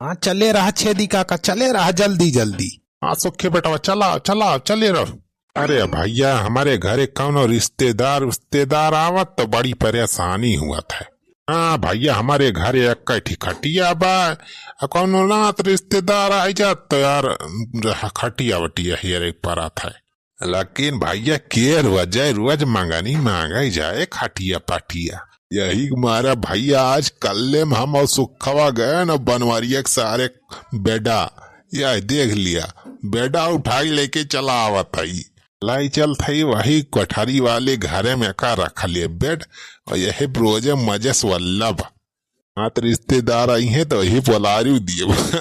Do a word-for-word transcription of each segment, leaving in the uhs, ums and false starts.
हाँ, चले रहा छेदी काका, चले रहा जल्दी जल्दी। हाँ सुखे बेटवा, चला चला, चले रहो। अरे भइया, हमरे घरे कउनो रिश्तेदार उस्तेदार आवत तो बड़ी परेशानी हुवत है। हाँ भइया, हमरे घरे एक्कै ठी खटिया बा, आ कउनो नात रिश्तेदार आइ जात तो यार, खटिया वटिया हेरे परत है। लेकिन भइया, के रोजे रोज मंगनी मांगे जाए खटिया पटिया। यही मारे भइया, आज कल्ले में हम अउर सुखवा गएन बनवरिया के सारे बेडा, यह देख लिया, बेडा उठाइ लेके चला आवत हई। लाई चलत हई वही कोठरी वाले घरे में का रख लिए बेड, अउर यही रोजे मजे से वल्लब। हाँ, तो रिश्तेदार अइहैं तो वही बोलारू दिए।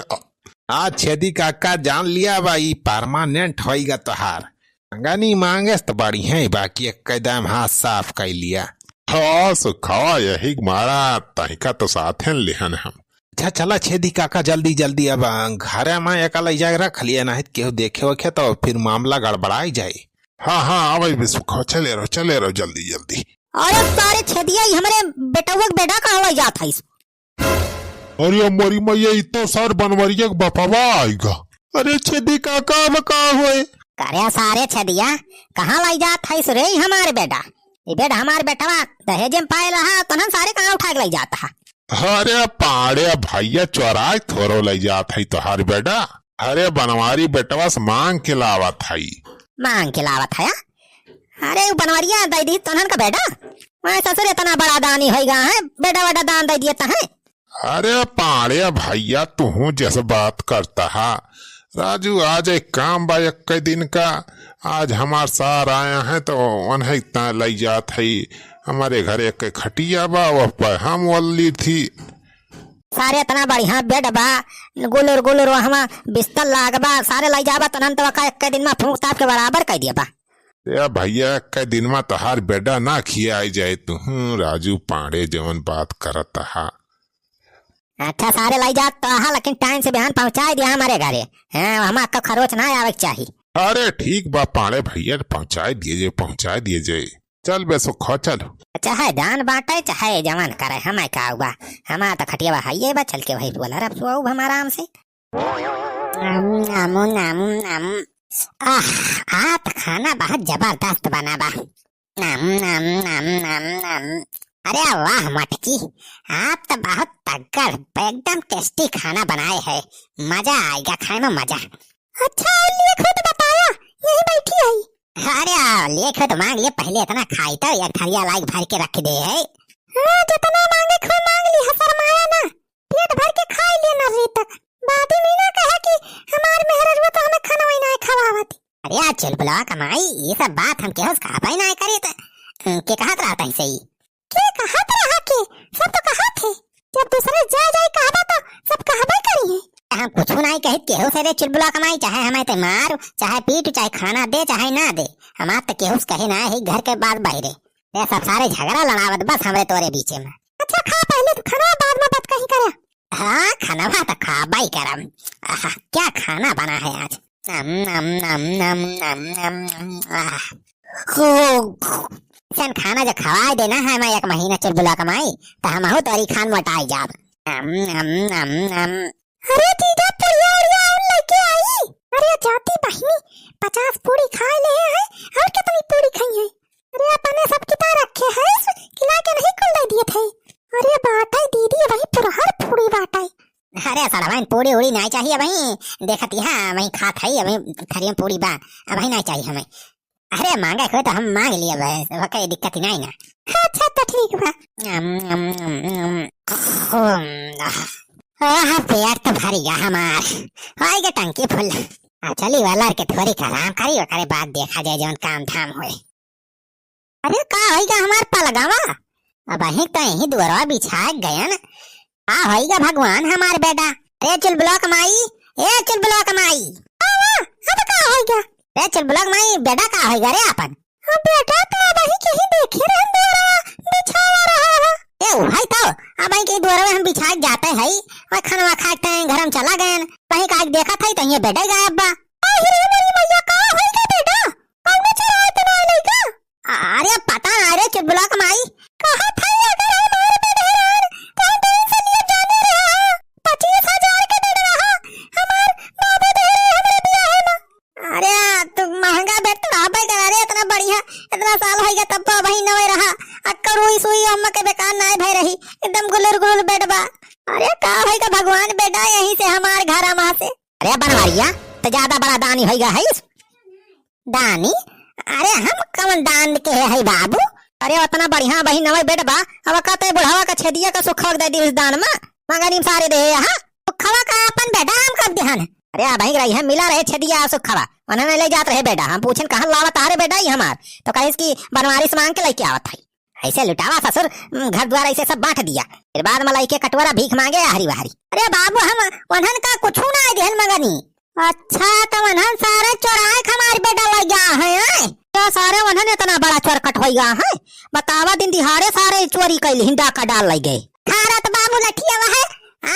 आज छेदी काका जान लिया बा, ई permanent होइगा तोहार। मंगनी मांगेस तो बढ़िया ही, बाकी एक कदम हाथ साफ कइ लिया। हाँ, सुखवा यही मारा, तहिका तो साथे लेहन हम। अच्छा, चला छेदी काका, जल्दी जल्दी अब, अ, घरे में एका लइ जाए रख लिया, नहीं तो केहू देखे ओखे तो फिर मामला गड़बड़ाइ जाए। हाँ, हाँ, आवइ बे सुखवा, चले रहो, चले रहो, जल्दी, जल्दी। अरे सारे छेदिया, ई हमरे बेटउआ के बेडा कहाँ लइ जात हइस? अरे मोरी मैया, ई तो सर बनवरिया के बपवा आइगा। अरे छेदी काका, अब का होए? करे सारे छेदिया, कहाँ लइ जात हइस रे हमार बेडा? ई बेड हमार बेटवा दहेजे में पाए रहा, तनहन सारे कहाँ उठाइ के लइ जात हा? अरे पाड़े भइया, चोराइ थोरो लइ जात हई तोहार बेडा। अरे बनवारी बेटवा से मांग के लावत हई। मांग के लावत है? अरे उ बनवरिया दइ दी तनहन का बेडा? मैं ससुर इतना बड़ा दानी होइगा है, बेडा वेडा दान दइ दिए तहें। अरे पाड़े भइया, तुहूँ जस बात करत हा। राजू, आज एक काम बा एक्कै दिन का, आज हमार सार आया है तो उन्हें इतना लइ जात हई। हमरे घरे एक्कै खटिया बा, वह पर हम वल्ली थी। सारे इतना बढ़िया बेड बा, गुलुर गुलुर वहमा बिस्तर लाग बा, सारे लइ जाबा तनहन तो का एक्कै दिन में फूंक ताप के बराबर कइ दिया बा। ए भइया, एक्कै दिन में तोहार बेडा ना खियाइ जाए तुहूँ, राजू पाड़े जवन बात करत हा। अच्छा, सारे लइ जात तो हा, लेकिन time से बिहान पहुँचाइ दिया हमरे घरे। हाँ, हमा का खरोच ना आवे के चाही। अरे ठीक बा पाड़े भइया, पहुँचाइ दिए जे, पहुँचाइ दिए जे। चल बे सुखो, चल। चाहे दान बाँटे, चाहे जवन करे, हमें का हुआ? हमार तो खटिया बा, हइये बा, चल के वही बोला रब सुआऊ हम आराम से। नामू, नामू, नामू, नामू। आह, आज खाना बहुत जबरदस्त बना बा। नाम, नाम, नाम, नाम, नाम। अरे वाह मटकी, आप तो बहुत तगड़, एकदम tasty खाना बनाए है, मजा आइगा खाए में, मजा। अच्छा, अउर लेख हो तो बताया, यही बैठी है। अरे आ, लेख हो तो मांग लिए, पहले इतना खाई तो एक थरिया लाइक भर के रख दे है। हाँ, जितना मांगे खो मांग ली, शरमाया ना, पेट भर के खाई ले नर्री तक। बादी में ना कहे कि हमार मेहररुआ तो हमें खाना वही ना खवावत। अरे यार चुलबुलवा कमाई, ये सब बात हम केहू से कहबे ना करी त, अ, के कहत रहत है सही? के कहत रहा के? सब तो कहत है। जब दूसरे जा जाए कहबा तो सब कहबे करी है। हम कुछ नहीं कहित केहू से रे चुलबुलवा कमाई, चाहे हमें ते मार, चाहे पीट, चाहे खाना दे, चाहे ना दे। हमार तो केहू से कहे ना है घर के बात बाहरे। ये सब सारे झगड़ा लड़ावत बस हमरे तोरे बीचे में। अच्छा खा पहले तू खाना, बाद में बात कहीं करे। हाँ, खाना तो खाबा ही करम। आहा, क्या खाना बना है आज। नम, नम, नम, आह। हू, सन खाना जो खवाए देना है मैं एक महीना चुलबुला कमाई, तो हमहू तोरी खान मोटाई जाब। नम, नम, नम, नम। अरे जीजा, पुड़िया उड़िया और लेके आई। अरे जाती बहिनी, पचास पूड़ी खा ले है, और कितनी पूड़ी खाई है? अरे अपने सब किता रखे है, खिला के नहीं कुल दे दिए थे। अरे बाटे दीदी, वही पुरहर पूड़ी बाटे। अरे सड़वाइन पूड़ी उड़ी नहीं चाहिए वही, देखत यहाँ वही खात है, वही थरिया पूड़ी बा, अब वही नहीं चाहिए हमें। अरे मांगे कोई तो हम मांग लिए बे, वह कोई दिक्कत ही नहीं ना। अच्छा तो ठीक बा। अम, अम, अम, अम, अम, आह, पेट तो भर गया हमार, होई के टंकी फुल। आ चली वाला के थोड़ी आराम करी, ओकरे बाद देखा जाए जौन काम धाम होए। अरे का होइगा हमार पलगवा? अबहीं तो यहीं दुअरवा बिछाए गयन। का होइगा भगवान हमार बेटा? ए चुलबुलवा क माई, ए चुलबुलवा क माई। आवा, अब का होइगा? ए चुलबुलवा क माई, बेटा का होइगा रे आपन? अब बेटा तो अबहीं कहीं देखे रहन दुअरवा बिछावा रहा है। ए उहई तो, अबहीं कहीं दुअरवा हम बिछाए जाते हई, और खनवा खाते हैं, घर में चला गयन। कहीं का देखत हई तो ये बेटा ही गायब बा। अरे मोरी मैया, का होइगा बेटा? कौनो चराए तो ना लइका? अरे पता ना रे चुलबुला क माई। कहा था अगर हमार बेटा रहन, तो हम दिन से लिए जाने रहे हैं। पच्चीस हजार के बेटा बेटा, यहीं से हमार घर अमा से। अरे बनवारिया, त ज्यादा बड़ा दानी होइगा है इस? दानी? अरे हम कौन दान के है बाबू? अरे उतना बढ़िया बहिन नवई बेट बा, अब कहते बुढ़ावा का छेदिया का सुखवा दे दी उस दान में। मंगनी में सारे दे, हाँ? सुखवा का अपन बेटा हम कब दिहन? अरे अबहीं रही है, मिला रहे छेदिया सुखवा, उन्होंने ले जात रहे बेटा। हम पूछन कहाँ लावत आ रे बेटा ये हमार, तो कहिस कि बनवारी से मांग के लेके आवत है। ऐसे लुटावा ससुर, घर द्वार ऐसे सब बांट दिया, फिर बाद में लइके कटोरा भीख मांगे आहरी बहरी। अरे बाबू, हम उन्हन का कुछ ना दिहन मंगनी। अच्छा, तो उन्हन सारे चोराए के हमार बेटा लइ गया है, हैं? क्या सारे उन्हन इतना बड़ा चोरकट होइ गया है? बतावा, दिन दिहाड़े सारे चोरी कैली हिंडा का डाल लइ गए। खारत बाबू लठिया वह है,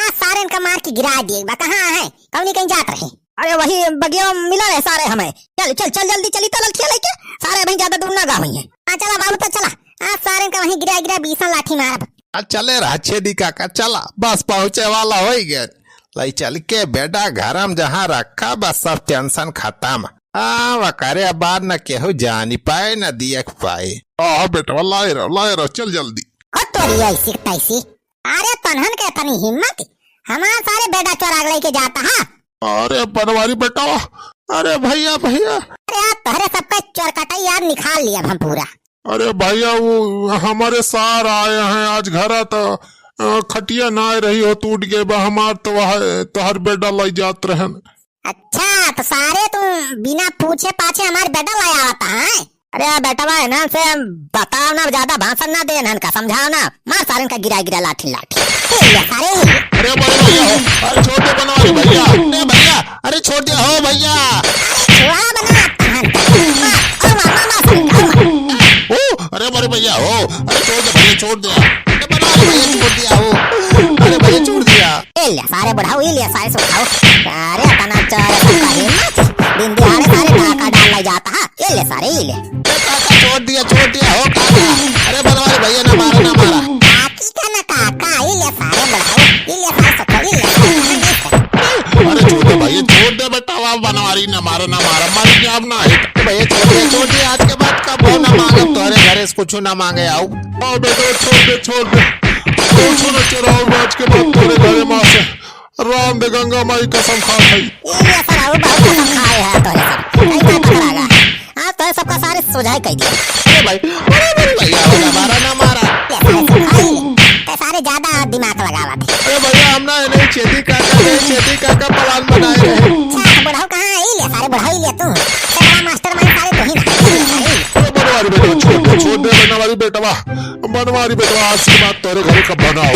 आज सारे इनका मार के गिरा दिए बा। कहाँ है? कौनी कहीं जात रहे? अरे वही बगिया मिला रहे सारे हमें। चल, चल, चल, जल्दी चली, तो लठिया लेके सारे वहीं ज्यादा दूर ना गा हुई हैं। हाँ, चला बाबू, तो चला। आज सारे का वहीं गिरा, गिरा बीसन लाठी मारब। आ, चले रहा छेदी काका, चला, बस पहुँचे वाला होइ गए। लई चल के बेटा घर में जहाँ रखा, बस सब tension खत्म। हाँ, वकरे बाद न केहू जानी पाए, न दियक पाए। हाँ, हाँ, बेटवा, लाए रहो, लाए रहो, चल जल्दी। हो तोरी ऐसी तैसी। अरे तनहन के तनी हिम्मत, हमार सारे बेटा चोरा के लेके जाता है। अरे बनवारी बेटवा, अरे भैया, भैया। अरे यार, तोहरे सबका चोरकटाई यार निकाल लिया हम पूरा। अरे भैया, वो हमारे सार आए हैं आज घरा, तो, अ, खटिया ना रही हो, टूट गए बा हमार, तो वह तोहर बेटा लई जात रहन। अच्छा, तो सारे तू बिना पूछे पाछे हमार बेटा लई आवता है? अरे बेटवा, इन्हन से बताओ ना, ज्यादा भाषण ना दे, इन्हन का समझाओ ना, मार सारे इनका गिरा गिरा लाठी लाठी। ए, ये सारे। अरे बड़े भैया हो, अरे छोड़ दे बनवारी भैया, ए भैया, अरे छोड़ दे हो भैया। अरे छोड़ा बना तहन। मार, ओ मार, मार, मार, सारे, ओ मार। ओ, अरे बड़े भैया हो, अरे छोड़ दे भैया, छोड़ दे। अरे बनवारी भैया छोड़ दिया हो। अरे भैया छोड़ दिया। ए ले सारे बुढ़ाऊ, ए ले सारे सुखाऊ। अरे तना चोर सबका हिम्मत। दिन दिहाड़े सारे टाका डाल लई जाता है। ए ले सारे, ए ले। ए काका छोड़ दिया, छोड़ दिया हो काका। अरे बनवारी भैया ना मारा, ना मारा। काकी का ना काका, ए ले सारे बुढ़ाऊ, ए ले सारे सुखाऊ, ए ले सारे। अरे छोड़ दे भैया, छोड़ दे बेटा, वाह बनवारी ना मारा, ना मारा, मर गया अब ना है। भैया छोड़ दे, छोड़ दे, आज के बाद कबो ना मांगब तोहरे घरे से कुछ ना मांगे आऊ। हाँ बेटा, छोड़ दे, छोड़ दे। कुछ ना चोराओ, आज के बाद तोरे घरे माँ से राम दे गंगा माई कसम खात है। ये, ये सर, आओ, बहुत कसम खाए हैं तोरे सब। कहीं का पकड़ागा? हाँ, तोरे सबका सारे सुझाई कह दिया। अरे भाई, अरे भाई, भैया, हो ना मारा, ना मारा। ये सारे सुझाई, ते सारे ज्यादा दिमाग लगावत है। अरे भैया, हम ना, नहीं, छेदी काका, नहीं, छेदी काका plan बनाए रहे। अच्छा, बुढ़ऊ कहाँ है? ले, सारे बुढ़ऊ ले तू। सबका mastermind सारे तू ही ना। अरे बनवारी बेटवा, छोड़ दे, छोड़ दे, बनवारी बेटवा। बनवारी बेटवा, आज के बाद तोरे घरे का बनाओ।